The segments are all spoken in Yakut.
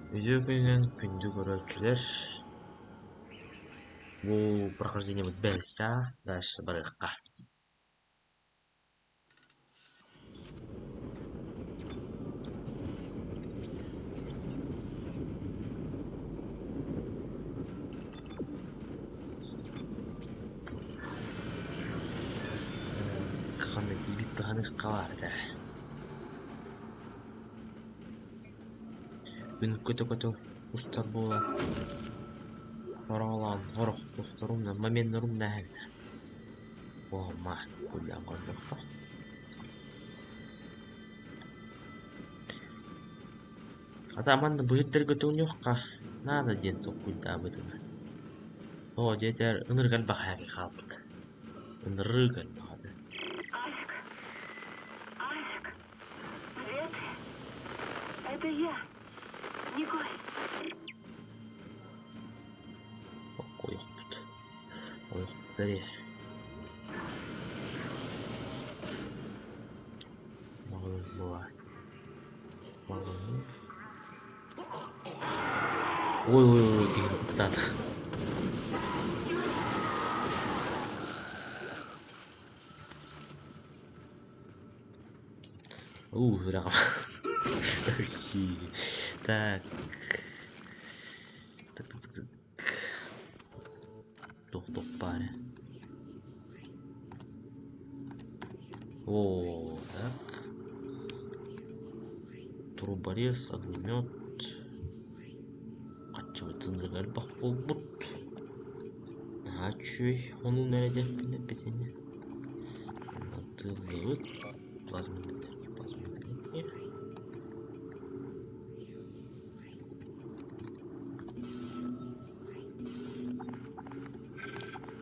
Үтүө күнүнэн күндү көрөөччүлэр! Бу прохождениебыт бэһистээх, дальше барыахха. Ханна тиийбит быһаныахха баар этэ. Күн көтө-көтө устар буолан, хороолоон сорох тохторумна моментнарумна иһэллэр. Буолма, куллаан көрдөххө. Хата манна быһыттарга тоҥнуохха наада диэн толкуйдаабытым. Тоҕо диэтэр ынырык элбэх ээри хаалбыт. Ынырык элбэх этэ. Айзек! Айзек! Где ты? Это я, Николь. Ойохпут. Ойохпут эрэ. Маҕан буолар. Маҕан. Ой ой ой киһи куттаата. Уу, үрэҕим. Так. Так, так, так, так. Туох туох баар ээ. О, так. Труборез, огнемет. Хаччыбытын элбэх буолбут. Наһаа үчүгэй хонуун эрэ диэхпин эппитини. Тыыллыбыт. Плазменный плазменный.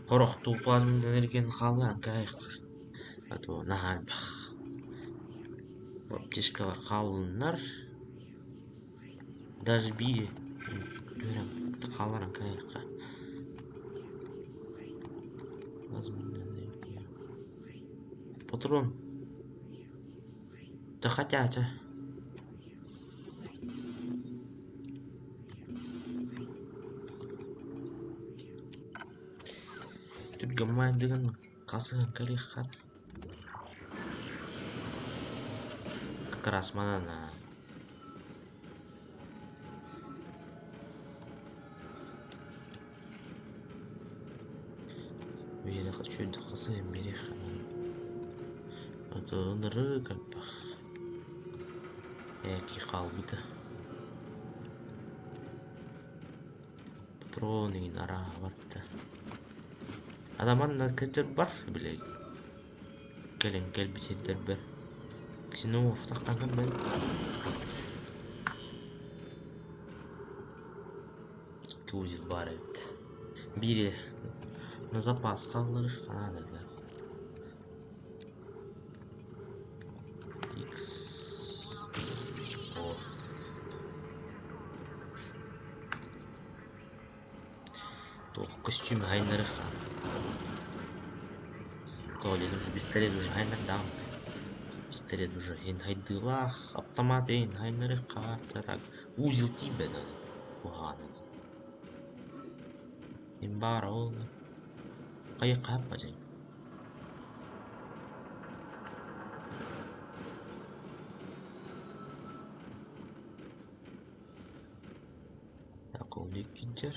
Хорохтуу плазменный энергияны хаалларан кээһиэххэ. А то наһаа элбэх. Аптечкалар хааллыннар. Даже биир түһэрэн хаалларан кээһиэххэ. Плазменный энергия. Патрон. Да хотя чэ. Түргэн маайдыгын хасыһан кэлиэххэ. Как раз манан Биэриэххэ үчүгэйдик хасыһан биэриэххэ А то ынырык элбэх Ээки хаалбыта Патрон игин арааһа барда Адаманна кырдьар бар били кэлин кэлбит сирдэрбэр Ксеномов таххан кэлбэт Икки узел баар эбит Биири на запас хаалларыахха наада этэ X О Туох костюм хайнарыахха Тоҕо диэтэр уже пистолет уже хайнардаҕым Пистолет уже иһин хайдыылаах автомат иһин хайнарыахха так узел тиийбэт аны куһаҕана дии Имбаара ол хайыахха бадьай Так, ол иккинчер.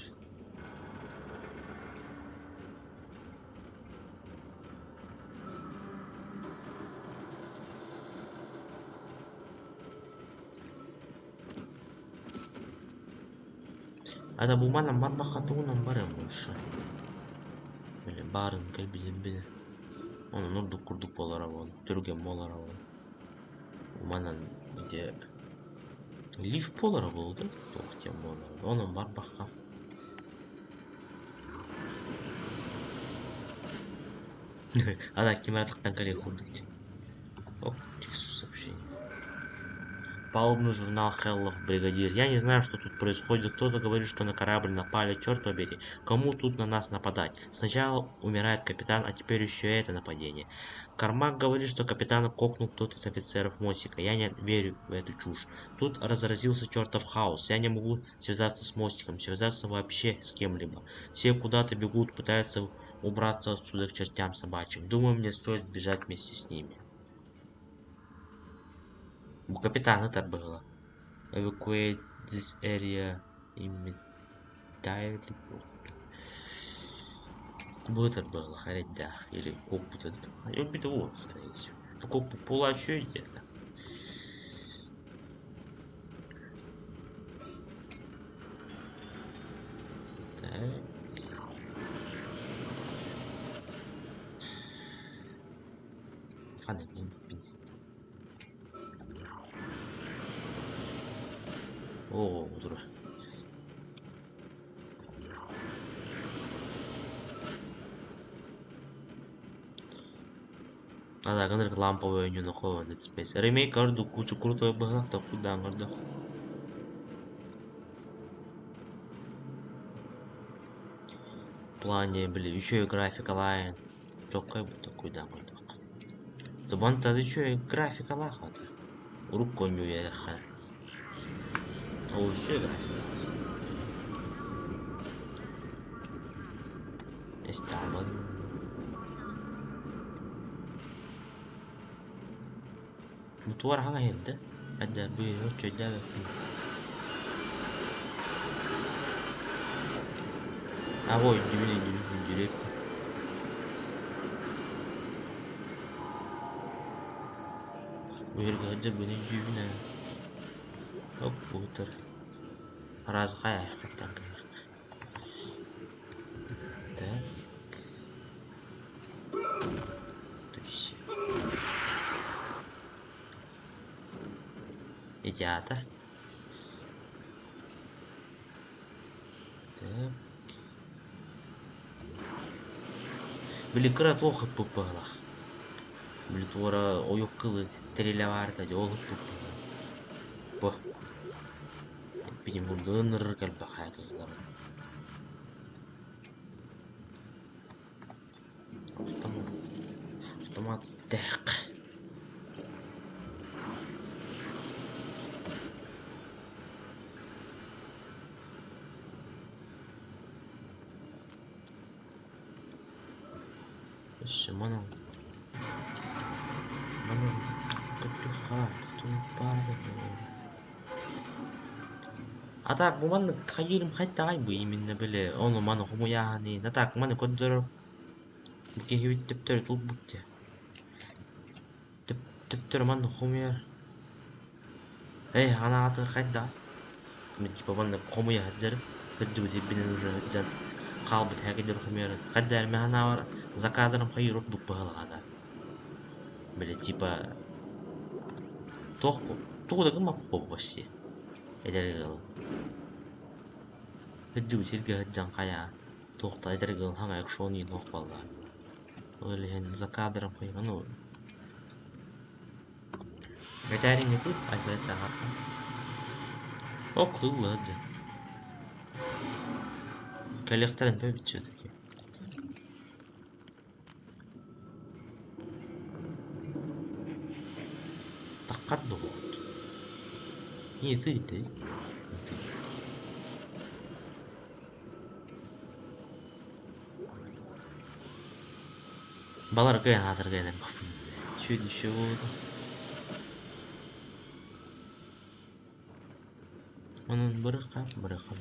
Ата бу манан барбахха тугунан барыам больше. Били баарын кэлбитин билэ. Онон ордук курдук буолара буолла, түргэн буолара буолла. Манан ити лифт буолара буолуо да, туох диэн буолара. Онон барбахха. Ана ким эрэ тахсан кэлиэх курдук дии. Оп, текст сообщение. Палубный журнал Хеллов, бригадир. Я не знаю, что тут происходит. Кто-то говорит, что на корабль напали. Черт побери, кому тут на нас нападать? Сначала умирает капитан, а теперь еще и это нападение. Кармак говорит, что капитана кокнул кто-то из офицеров мостика. Я не верю в эту чушь. Тут разразился чертов хаос. Я не могу связаться с мостиком, связаться вообще с кем-либо. Все куда-то бегут, пытаются убраться отсюда к чертям собачьим. Думаю, мне стоит бежать вместе с ними. Бу капитан это было. Evacuate this area immediately. Бу было, харидах. Или кокпут этот. Убит его, скорее всего. Кокпут пулачу где-то. Так. Хана Оо, дура. А так, ынырык ламповый ойньууну Dead Space. Ремейк ордук кучу крутой быһыылаах толкуйдаан көрдөх. В плане, били, үчүгэй графикалаан чоккай бу толкуйдаан көрдөх. Тубантан үчүгэй графикалаах ата. Урукку оонньуу үөрэххэ. Ол үчүгэй графика. Истаабын. Мутуар хаҥа иһирдэ, эрдэ быыһыгар чөйдөөбөппүн. Аа өйдүүбүн өйдүүбүн өйдүүрүөппүн. Быһырга сылдьарбын өйдүүбүн ээ. Оп буутар. Араас хайа айхаттан кэлиэх. Так. То есть Идеата. Так. Били кыра туох ыппыт быһыылаах. Били туора ойук кылы тэрилэ баар этэ дии, ол ыппыт быһыылаах. Бу. Эппитим курдук ынырык элбэх хаайыллар. Автомат. Автомат тээх. Өссө манан манан көттүххэ тутук А так бу маннык хайыырым хайдаҕай бу именно били ону маны хомуйааһыны а так маны көрдөрөр бу киһибит төптөрү тулбут дии төптөрү маннык хомуйар эй анаатыгар хайдаҕай типа маннык хомуйа сылдьарым сылдьыбыт сирбинэн уже сылдьан хаалбыт һээкэйдэр хомуйар хайда эрэ мин санаабар за кадром хайыыр ордук быһыылаах били типа туох тугу да гыммаппын почти эдэр ыал сылдьыбыт сиргэ сылдьан хайаа туох да эдэр ыал хаҥа экшон иин суох буоллаҕа ол иһин за кадром хайыыр ну Этээриҥҥитий айбайдааҕартан Ок ылла дьэ Кэлиэхтэрин сөп всё-таки Таххар дуо? Не ты, ты. Не ты. Балар кыайан аатырга Чү буолуо. Онон бырыха бырыха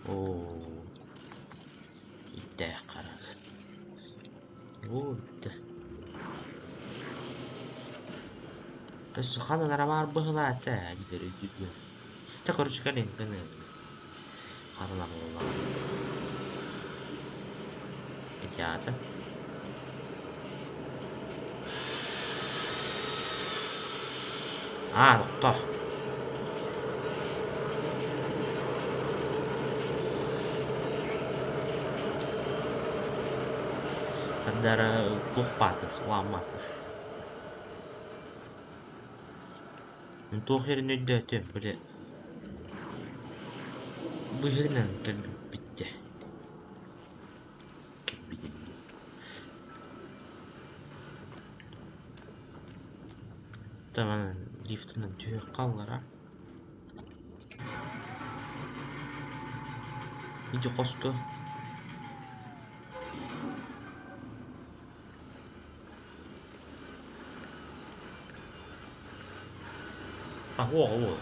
Оо Иттээх харах. Оо бүттэ. Өссө ханан эрэ баар быһыылаах этэ эбэтэр өйдүүрбүн. Чэ короче кэлин кэлин. Ханан буоллаҕа. Ити аата. Аа, тохтоо. Хардара туох баатыс, улаамматыс. Туох иһэрин өйдөөтүм, били бу иһэринэн кэлбиппит дии. Кэлбитим дии. Таман лифтынан түһүөххэ аллара. Ити хоско А уоҕа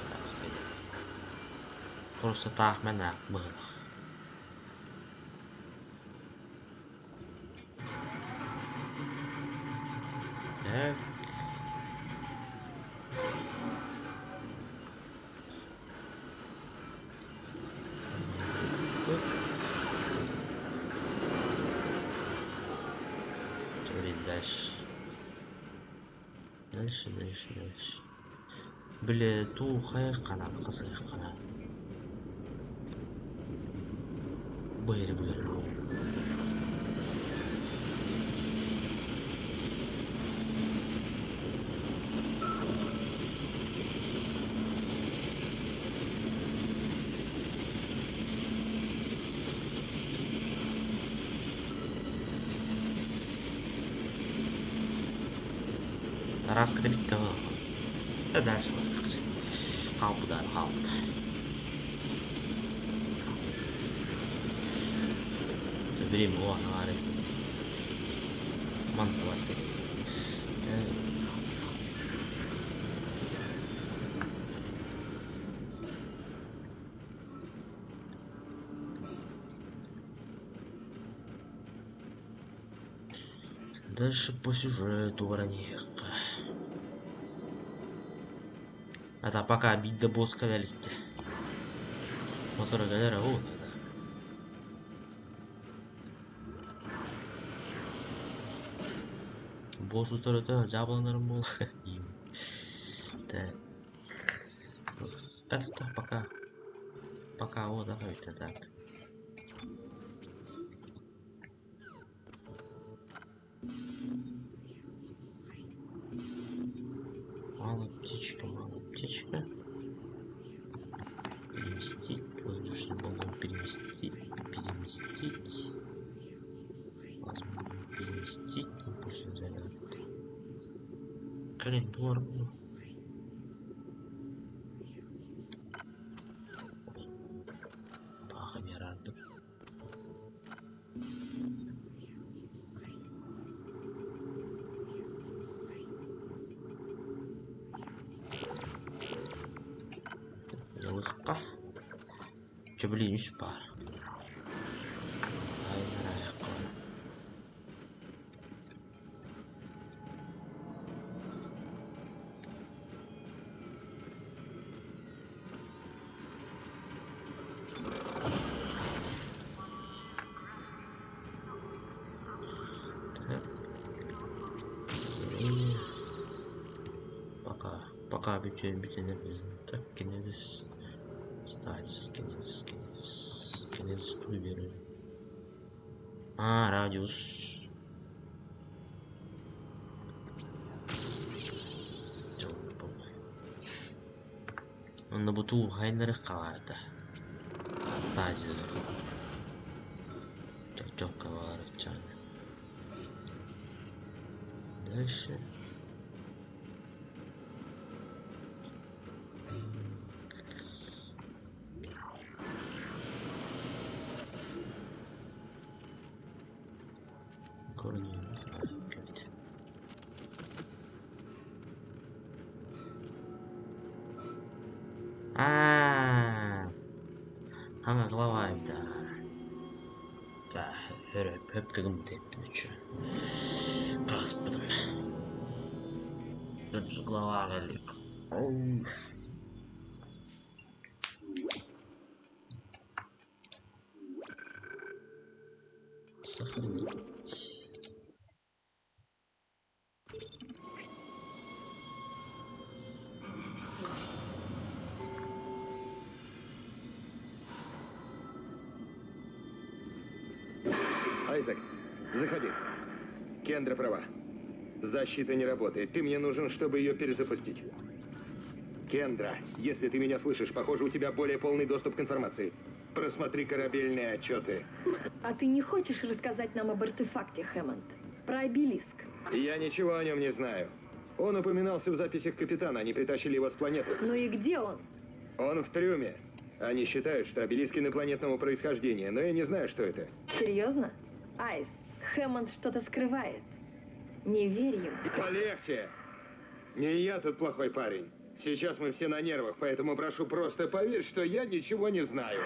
Просто таах мэнаах быһылах. Так. Дальше. Дальше, дальше, дальше. Били туу хайа ханан хасыах ханан. Быһыры быһыры Араас кытта бүттэ Да дальше хаалбыта хаалбыта. Время о, Манна бар. Дальше по сюжету бараниэххэ. А пока биирдэ босс кэлэ иликтэ. Мотора кэлэр оо Босс утарыта дьаабыланарым буолла. Так. Это пока. Пока о, давайте так. Мало птичка, мало птичка. Переместить, воздушный баллон переместить, переместить. Возможно, переместить импульсный заряд. Кэлин булар буолуо. Таах эмиэ Дьалыхха. Чэ блин үс баар. Так. И пока, пока бүтүн бүтүн Так, кинезис, стазис, кинезис, кинезис, кинезис выберу. А, радиус. Онно бу тууһайнарыхха баарда. Стазис. Чочокко баар ыччааны. Дальше. Көрүнүн Аа, хаҥа глава эбит Хөп гыммыт үчү хаҕыспытым. Глава Сохранить. Айзек, заходи. Кендра права. Защита не работает. Ты мне нужен, чтобы ее перезапустить. Кендра, если ты меня слышишь, похоже, у тебя более полный доступ к информации. Просмотри корабельные отчеты. А ты не хочешь рассказать нам об артефакте, Хэммонд? Про обелиск? Я ничего о нем не знаю. Он упоминался в записях капитана, они притащили его с планеты. Ну и где он? Он в трюме. Они считают, что обелиск инопланетного происхождения, но я не знаю, что это. Серьезно? Айз, Хэммонд что-то скрывает. Не верь ему. Полегче! Не я тут плохой парень. Сейчас мы все на нервах, поэтому прошу просто поверь, что я ничего не знаю.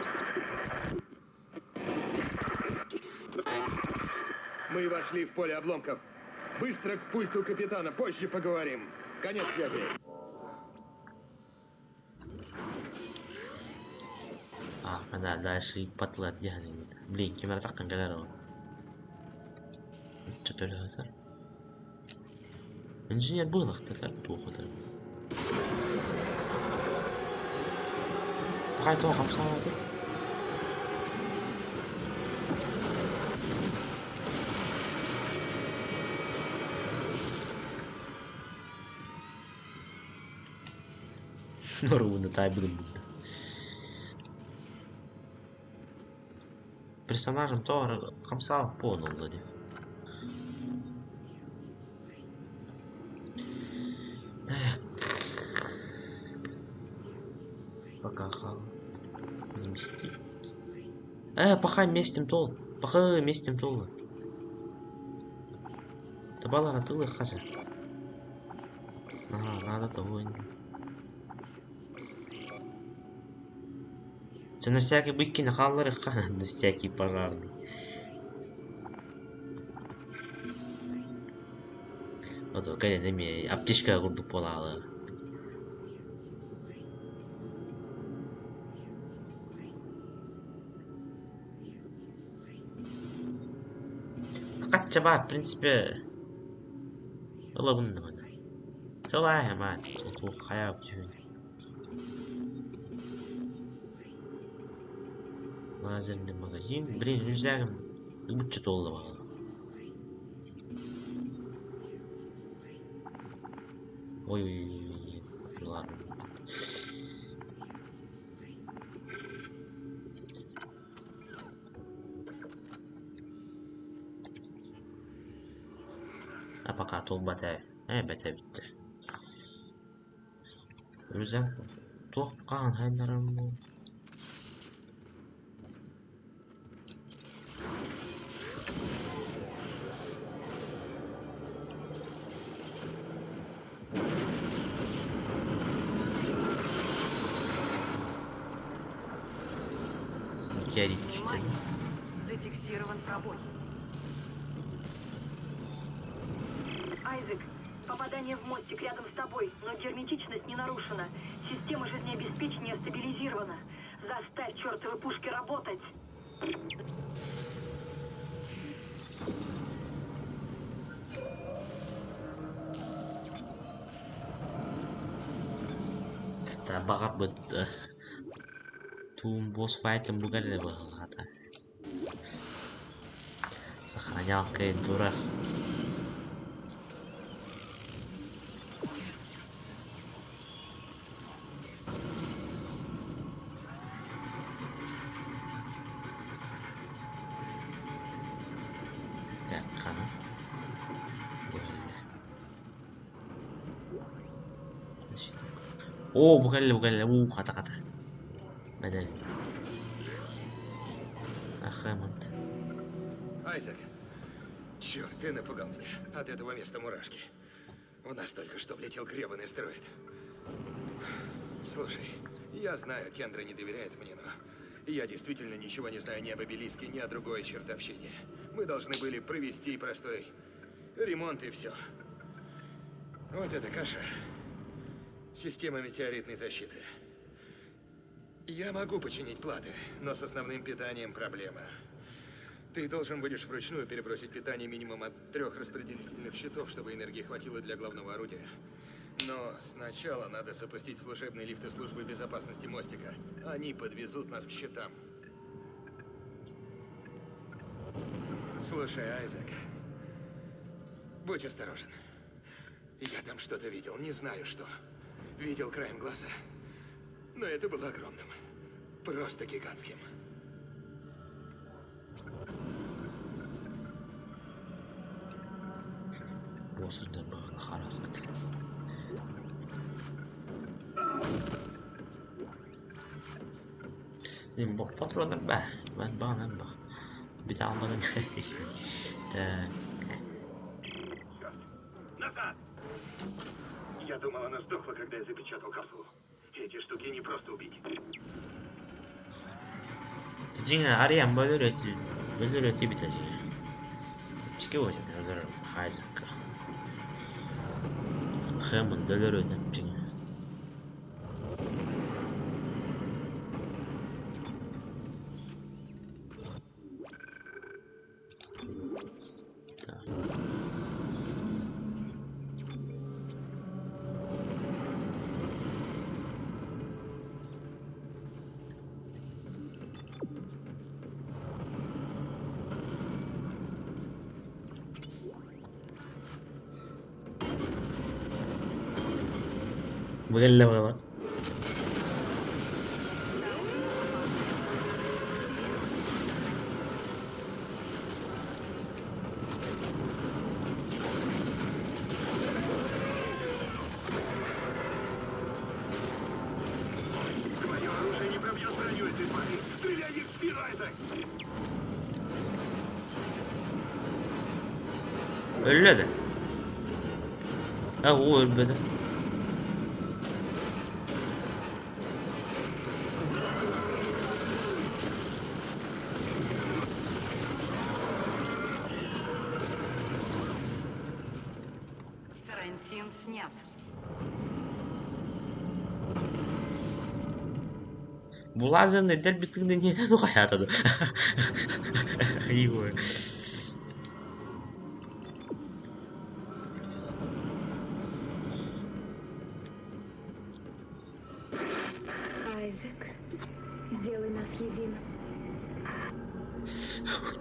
Мы вошли в поле обломков. Быстро к пульту капитана, позже поговорим. Конец связи. А, да, дальше и патлар диһанын. Блин, ким эрэ таххан кэлэр ол. Чөтөлөһөсөр. Инженер быһылахтар туохутар. Пахай туох хамсаабатый? Норуна таайбытын булда. Персонажым тоҕо эрэ хамсаабат буолан дии. Так. Пока хал. Не мстить. Пахай местим тол. Пахай местим тол. Табалара тылы хаса. Ага, надо того. Це на всякий быкки хаалларыхха, на всякий пожарный. Вот кэлин эмиэ аптечка курдук буолаалы. Хачча баар, в принципе, ылабын даҕаны. Сылааһа маат, хайа түһүн. Лазерный магазин. Блин, рюкзагым ыбычча туолла баҕайы. Ой-ой-ой, ладно. А пока туолбата ээ бэтэ бүттэ. Рюкзак туох хаһан хайыннарарым буолуо. Метеорит Зафиксирован пробой. Айзек, попадание в мостик рядом с тобой, но герметичность не нарушена. Система жизнеобеспечения стабилизирована. Заставь чертовы пушки работать. Баҕарбыт туун босс файтын бу кэллэ быһыылаата. Сохранялка турар. Так, хана. Бу кэллэ. Оо, бу кэллэ, бу кэллэ, уу, хата хата. Бэдэл. Ахэмонт. Айзек, черт, ты напугал меня. От этого места мурашки. В нас только что влетел гребаный астероид. Слушай, я знаю, Кендра не доверяет мне, но я действительно ничего не знаю ни об обелиске, ни о другой чертовщине. Мы должны были провести простой ремонт и все. Вот эта каша. Система метеоритной защиты. Я могу починить платы, но с основным питанием проблема. Ты должен будешь вручную перебросить питание минимум от трех распределительных щитов, чтобы энергии хватило для главного орудия. Но сначала надо запустить служебные лифты службы безопасности мостика. Они подвезут нас к щитам. Слушай, Айзек, будь осторожен. Я там что-то видел, не знаю что. Видел краем глаза. Но это было огромным. Просто гигантским. Бу сылдьар баҕана хараскыт. Патроннар баар, баҕанан бах. Бүтэ алмадым. Так. Назад! Я думал, она сдохла, когда я запечатал капсулу. Эти штуки не просто убить. Дьиҥэ арыйан өлөр этибит дьиҥэ. Чэпчэки буолуо өлөр Айзекка. Хэммонд өлөр этим дьиҥэ. Так. Бу кэллэ баҕа. Твое оружие не пробьет броню этой твари. Стреляй ей в спину, Айзек! Өллө да? А уу өлбөтө. Карантин снят. Бу лазерный дэлби тыгын хайаата да. Его. Айзек, сделай нас единым.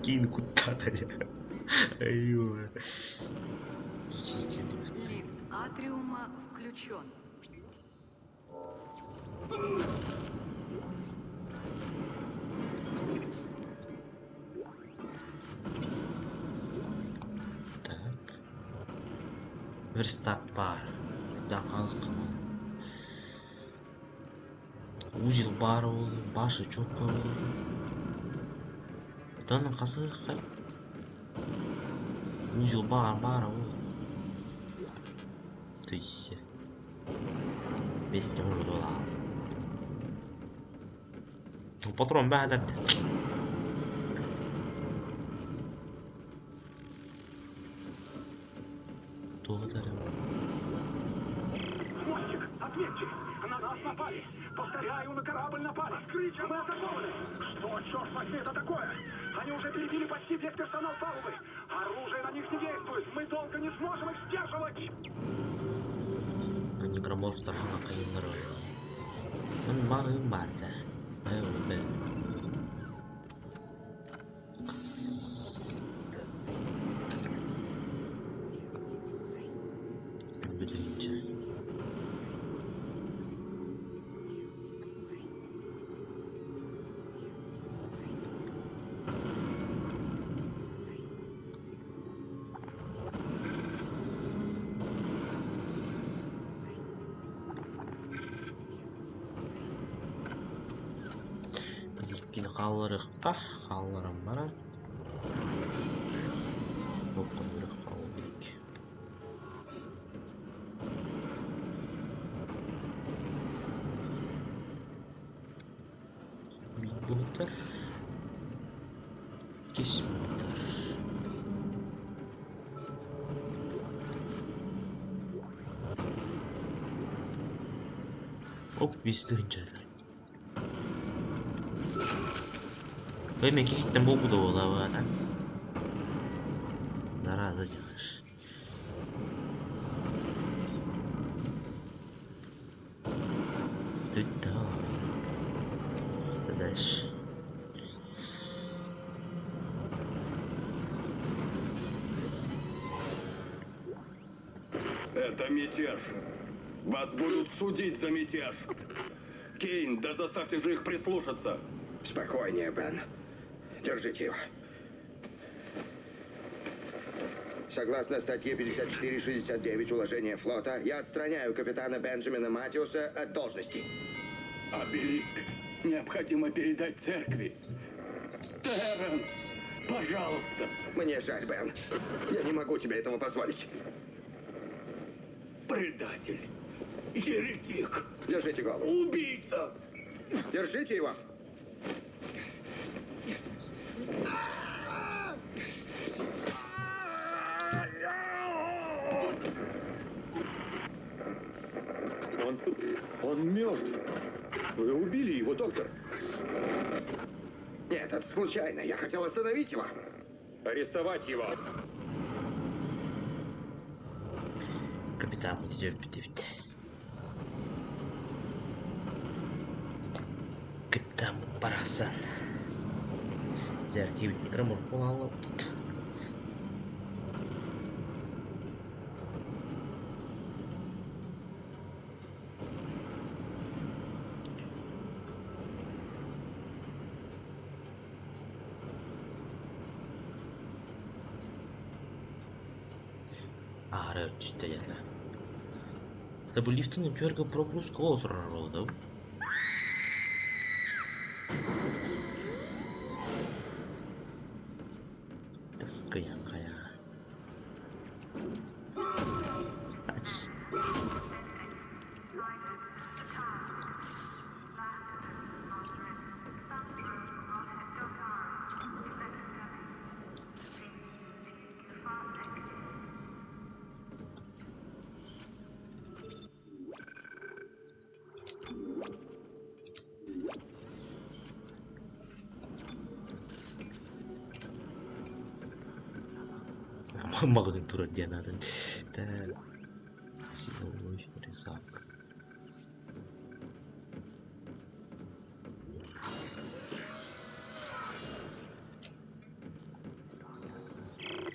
Киин куттаата дьэ. Айуу. Лифт атриума включен. Так. Верстак баар. Дакалыккаман. Узел баар буолла, башы чокко буолла. Таны хасыаххай. Узел баар баара буолла. Тыйся. Вместе урдулаа. Патрон баһа Туох этэрэ Мостик, отметьте! На нас напали! Повторяю, на корабль напали! Открыть! Мы атакованы! Что, черт возьми, это такое? Они уже перебили почти весь персонал палубы! Оружие на них не действует! Мы долго не сможем их сдерживать! Некроморфтар хаҥа хайыннар Маҕаһыын баар да. Ээ, Бүтүнчэ. Иккини хаалларыахха, хаалларан баран Боппонура хаалбыт. Биир иккис буолтар. Оп, биэс тыһыынча. Ой, мен киһиттэн буолбута буолла Зараза делаешь. Тут да. Дальше. Это мятеж. Вас будут судить за мятеж. Кейн, да заставьте же их прислушаться. Спокойнее, Бен. Держите его. Согласно статье 54.69 уложения флота, я отстраняю капитана Бенджамина Матиуса от должности. Обелиск необходимо передать церкви. Терренс, пожалуйста. Мне жаль, Бен. Я не могу тебе этого позволить. Предатель. Еретик. Держите голову. Убийца. Держите его. Он... он мертв. Вы убили его, доктор. Нет, это случайно. Я хотел остановить его. Арестовать его. Капитан өлбүт эбит. Капитаммыт барахсан. Дьэ киһибит микроморф буолааллыбыт. Аһара өртүстэ диэтэ. Это бу лифтин үтүөргэ пропуск олорор буолла Таскыйан хайа. I just Маҕаһыын турар диэн аатын силовой резак.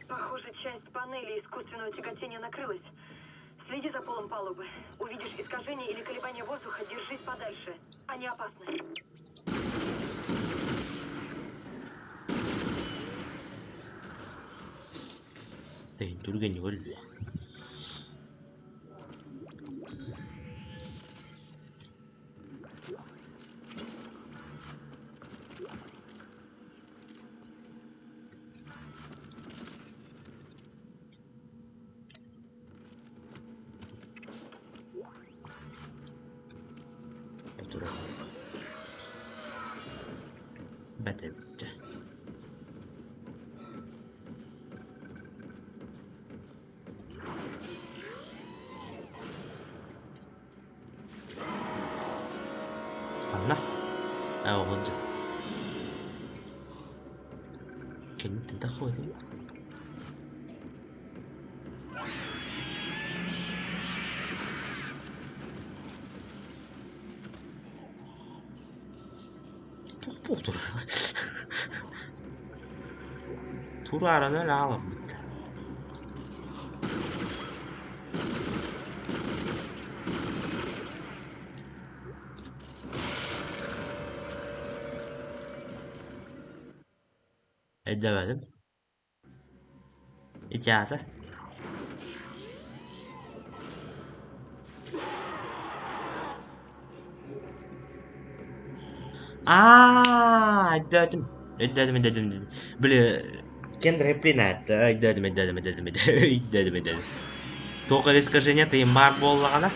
Похоже, часть панели искусственного тяготения накрылась. Следи за полом палубы. Увидишь искажение или колебания воздуха, держись подальше. Они опасны. Түргэнник өллө. Турар. Бэрт эбит дьэ. Ханна? Аа оҕонньор. Кэнниттэн таххыбытый? Туох турар? Турааран өлө хаалбыт. Edemedim. İçeride. Аа, өйдөөтүм. Өйдөөтүм, өйдөөтүм, өйдөөтүм. Били Кендра Эплин аата. Өйдөөтүм, өйдөөтүм, өйдөөтүм, өйдөөтүм, өйдөөтүм. Туох эрэ искажение тыйыммаар буоллаҕына,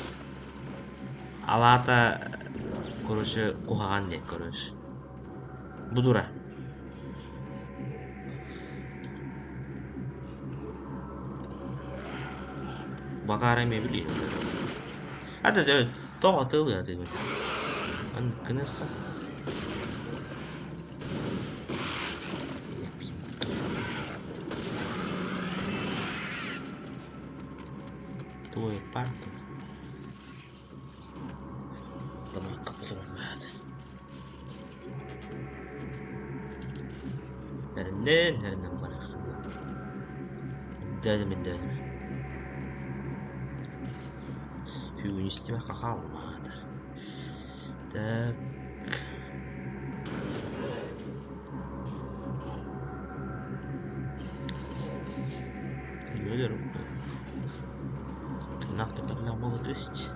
ал аата, короче, куһаҕан диэн, короче. Бу дура. Бакара эмиэ билиһин. Ата тоҕо тылыатыыбын. Гынырса. Твой парк. Тамакка потуран Эриннэн, эринэн барах. Өйдөөтүм, өйдөөтүм. Бүгүн истибэххэ хааллаатар. Так. Өлөр Тыыннаах да молодость.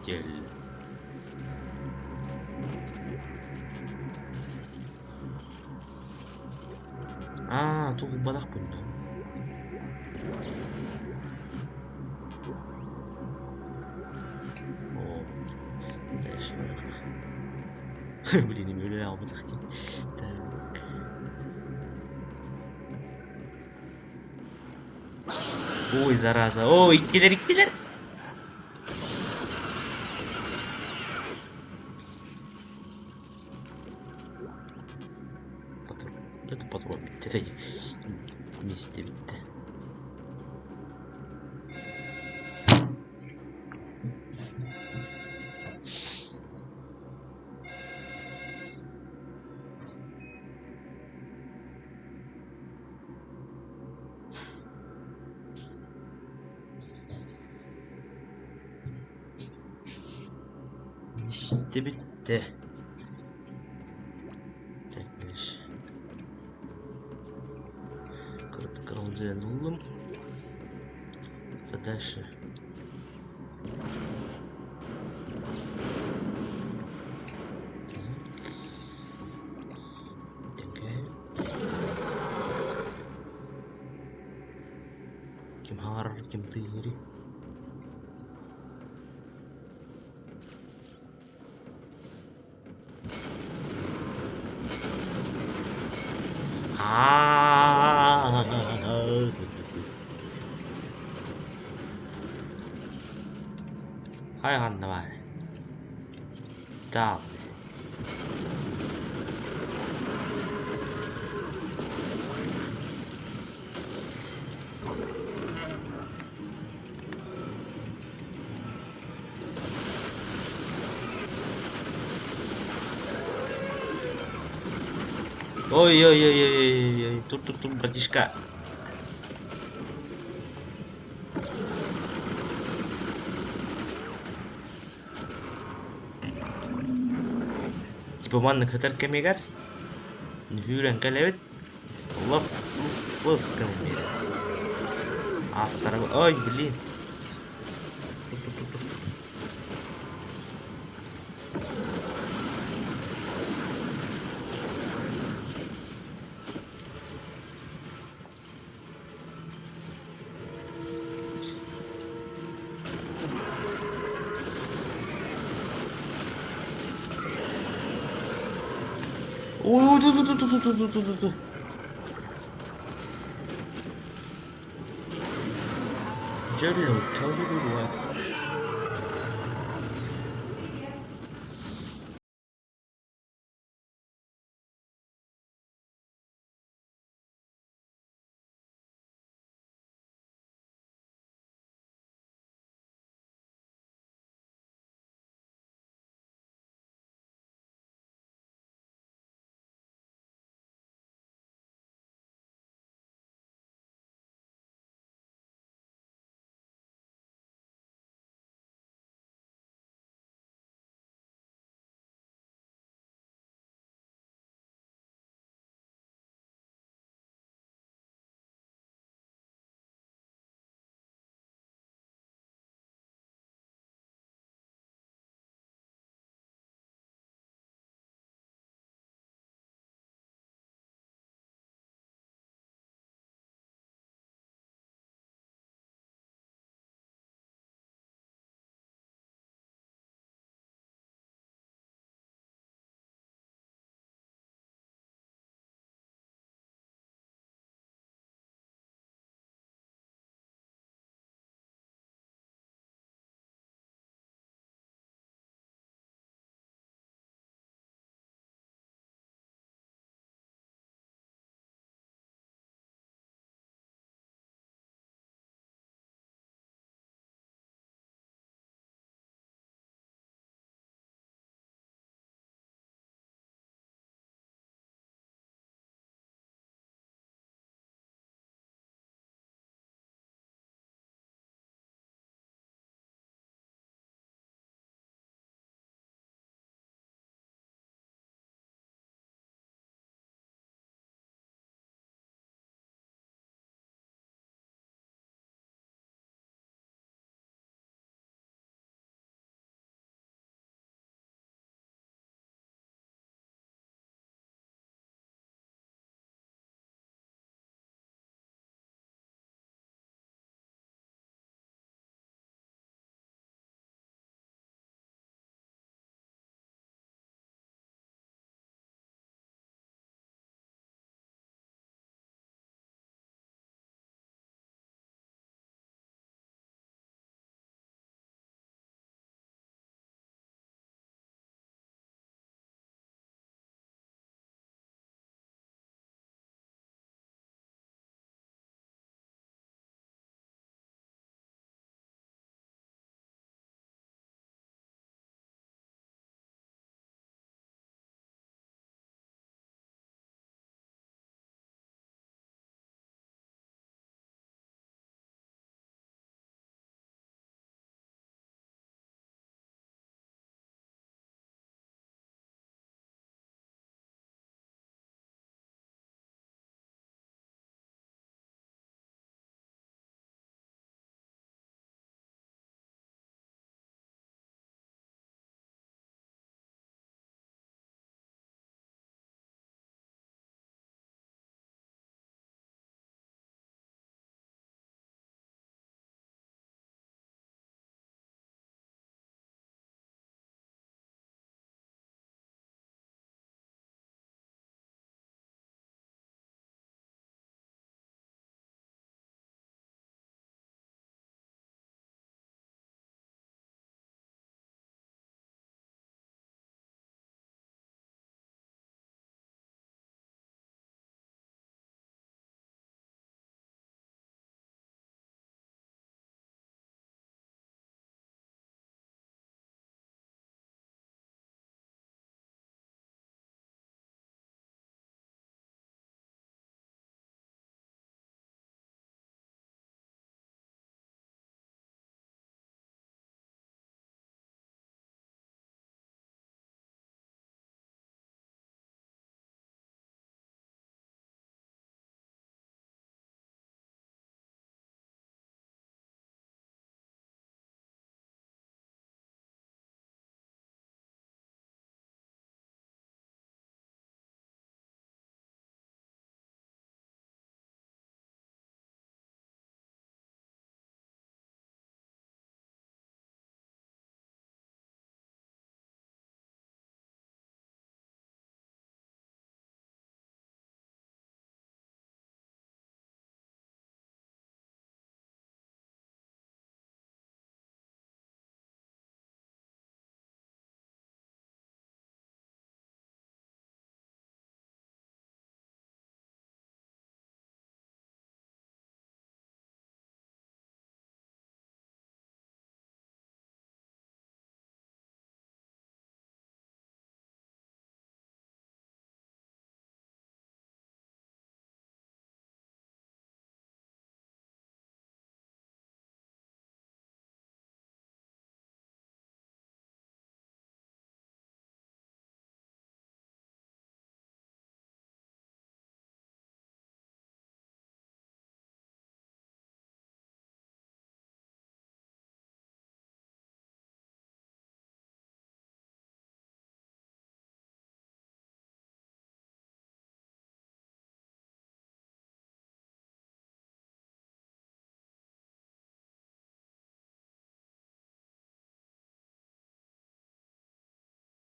Идеально. Аа, тугу балахпын дуу? Оо, дальше Блин, эмиэ өлө киһи. Так. Ой, зараза. Ой, иккилэр, иккилэр. Патрон. Это патрон bitti. Миэстэ bitti. Миэстэ бүттэ. Так, дальше. Кыралдьыйан ыллым. Дальше. Ким хаҥарар, ким тыынырый? Хайа ханна баар? Таал. Ой-ой-ой-ой-ой-ой, тур тур тур, братишка. Типа маннык сытар кэмигэр үүрэн кэлэбит, лыс лыс лыс гынан биэрэр. Аастарабыт, ой, блин. Тур тур тур тур. Ой, ой, ой, ой, ой, ой, ой, ой. Дьэ, tell you what.